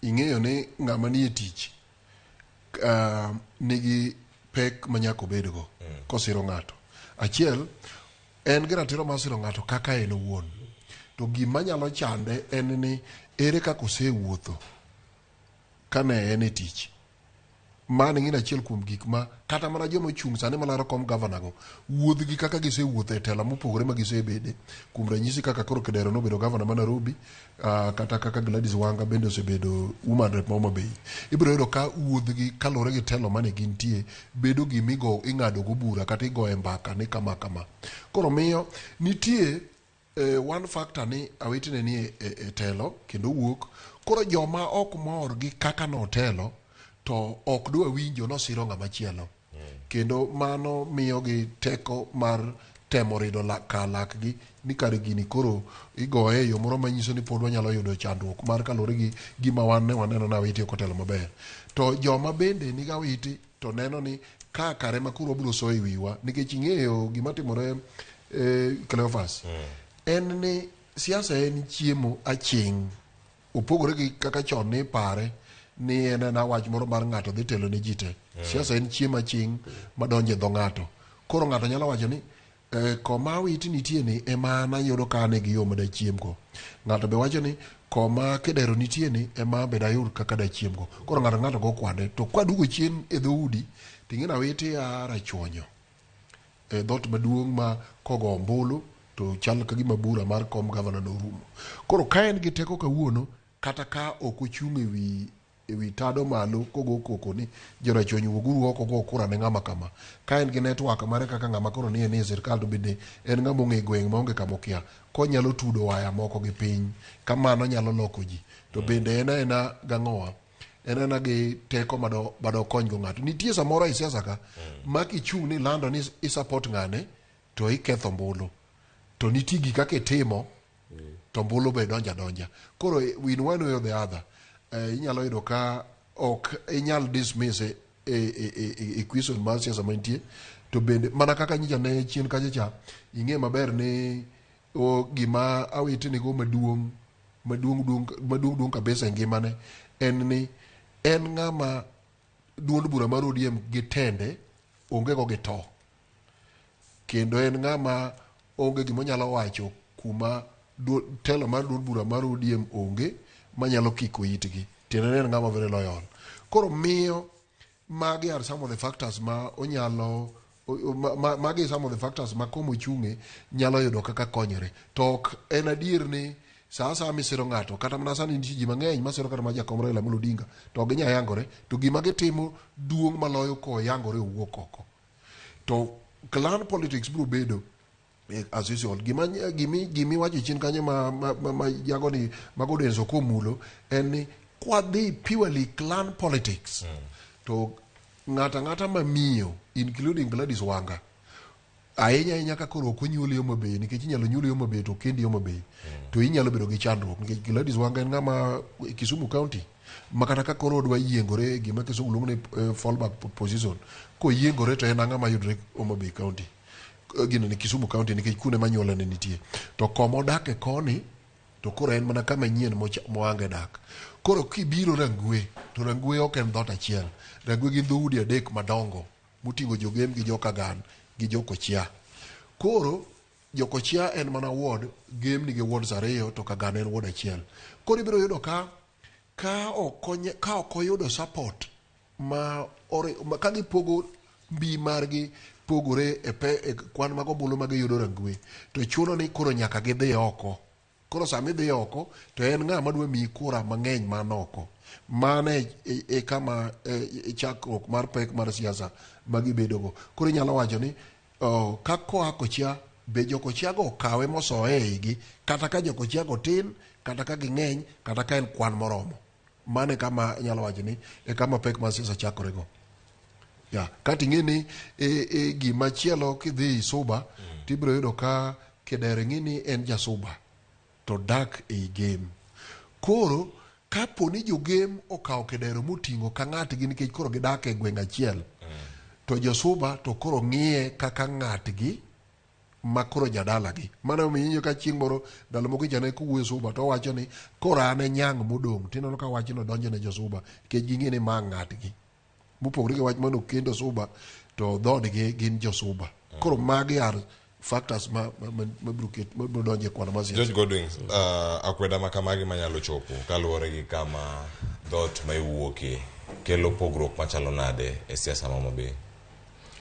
Ing'eyo ni ng'ama nie tich nigi pek ma nyaka obedgo kosiro ng'ato. Achiel, en gi ratiro mar siro ng'ato kaka en owuon. To gima nyalo chande en ni ere kaka osewuotho kane en e tich. Mano ing'e ni achiel kuom gik ma kata mana joma ochung' sani malaro kom gavana go, wuodhgi kaka gisewuotho e tela mopogore ma gisebede. Kuom ranyisi kaka koro Kidero nobedo gavana ma Nairobi, kata kaka Gladys Wanga bende osebedo woman rep ma Homa Bay. Ibiro yudo ka wuodhgi kaluwore gi telo mane gintie, bedo gima igo ing'ado go bura kata igoye mbaka ni kama kama. Koro miyo nitie one factor ni Awiti ne nie e telo kendo owuok. Koro joma ok mor gi kaka notelo to ok dwa winjo nosiro ng'ama chielo. Kendo mano miyogi teko mar temo rido kar lakgi ni kare gini koro igoye e yo moro manyiso ni pod wanyalo yudo chandruok mar kaluwore gi gima wan ne waneno ni Awiti ok otelo maber. To joma bende nigi Awiti to neno ni ka kare ma koro wabiro soyo e wiwa nikech ing'eyo gima timore Cleophas en ni siasa en chiemo aching' opogore gi kaka chon ni ipare ni en ena wach moro mar ng'ato dhi telo ne ji te. Siasa en chiemo aching' madonjo e dho ng'ato. Koro ng'ato nyalo wacho ni koma Awiti nitie ni ema an ayudo ka an gi yo ma dachiemgo. Ng'ato be wacho ni koma Kidero nitie ni ema be dayud kaka dachiemgo. Koro ng'ato ng'ato go kwande. To kwaduogo chien e dhoudi, ting'e ni Awiti a Rachuonyo. E dhoot maduong' ma kogo ombulu to chal ka gima bura mar kom gavana norumo. Koro ka en gi teko kawuono, kata ka ok ochung' ewi tado malo kogo koko ni jorachuonyo wuoguru oko go kura ne ng'ama kama. Ka en gi network mare kaka ng'ama koro nie nie sirkal to bende en ng'ama ong'e gweng' maonge kama okia. Konyalo tudo waya moko gi piny, kamano nyalo loko ji. To bende en aena gang'owa, en aena gi teko mado kony go ng'ato. Nitie samoro e siasa ka, ma kichung' ni lando ni i support ng'ane, to iketho ombulu. To nitie gik kaka itimo, to ombulu be donjo adonja. Koro in one way or the other, inyalo yudo ka ok inyal dismiss e question mar siasa mantie. To bende mana kaka nyicha ne chien kacha cha, ing'e maber ni gima Awiti nigo maduong' maduong' duong' maduong' duong' kabisa e ngimane en ni en ng'ama duond bura mar ODM gi tende onge go gi to. Kendo en ng'ama onge gima onyalo wacho kuma telo mar duond bura mar ODM onge manyalo kiko itgi. Tiende ni en ng'ama very loyal. Koro miyo magi are some of the factors ma onyalo magi some of the factors ma komo chung'e nyalo yudo kaka konyore. To ok en adier ni sa asaya misiro ng'ato, kata mana sani nitie ji mang'eny masiro kata mana jakom Raila Amolo Odinga, to ok ginyal yangore, to gima gitimo duong' maloyo koyangore owuok oko. To clan politics biro bedo as usual. Gima iwacho chien kanyo ma jago ni mago Denzo komulo en ni kwadhi purely clan politics, to ng'ato ang'ata mamiyo including Gladys Wanga ahinya ahinya ka koro ok onyuoli Homa Bay, nikech inyalo nyuoli Homa Bay to kendi Homa Bay, to inyalo bedo gi chandruok nikech Gladys Wanga en ng'ama Kisumu County ma kata ka koro odwa yiengore e gima Kisumu luongo ni fallback position, koyiengore to en ang'ama yudore Homa Bay County, gino ni Kisumu County nikech kuno ema anyuola ne nitie. To koma odake koni to koro en mana kama nyien moange dak. Koro kibiro Rangwe, to Rangwe ok en dhoot achiel. Rangwe gin dhoudi adek madongo moting'o Jogem gi Jokagan gi Jokochia. Koro Jokochia en mana ward, Gem nigi wards ariyo to Kagan en ward achiel. Koro ibiro yudo ka ok oyudo support ma ka gipogo mbi margi pogore e kwan mag ombulu ma giyudo Rangwe, to chuno ni koro nyaka gidhi oko. Koro sama idhi oko to en ng'a madwa miyi kura mang'eny man oko. Mano e kama chakruok mar pek mar siasa ma gibedogo. Koro inyalo wacho ni ka koa Kochia be jokochia go okawe mosoye e igi, kata ka jokochia go tin, kata ka ging'eny, kata ka en kwan moromo. Mano e kama inyalo wacho ni e kama pek mar siasa chakore go. Ya, kata ing'e ni gima chielo kidhi Suba, tibiro yudo ka Kidero ing'e ni en jasuba to dak ei Gem. Koro kapo ni jogem okawo Kidero moting'o ka ng'atgi nikech koro gidak e gweng' achiel, to josuba to koro ng'iye kaka ng'atgi ma koro jadalagi. Mano emomiyo iwinjo ka chieng' moro ndalo moko icha ne kowuoyo Suba to owacho ni koro an e nyang' modong' tineno ka wachno donjo ne jo Suba nikech ging'e ni ma ng'atgi. Mopogore gi wach mane okendo Suba to dhoodgi gin jo Suba. Koro magi are factors ma ma, ma, ma biro ket ma biro donjo e kwano mar siasa. George Godwins, akweda ma kamagi manyalo chopo kaluwore gi kama dhoot ma iwuokie kelo pogruok machalo nade e siasa ma Homa Bay?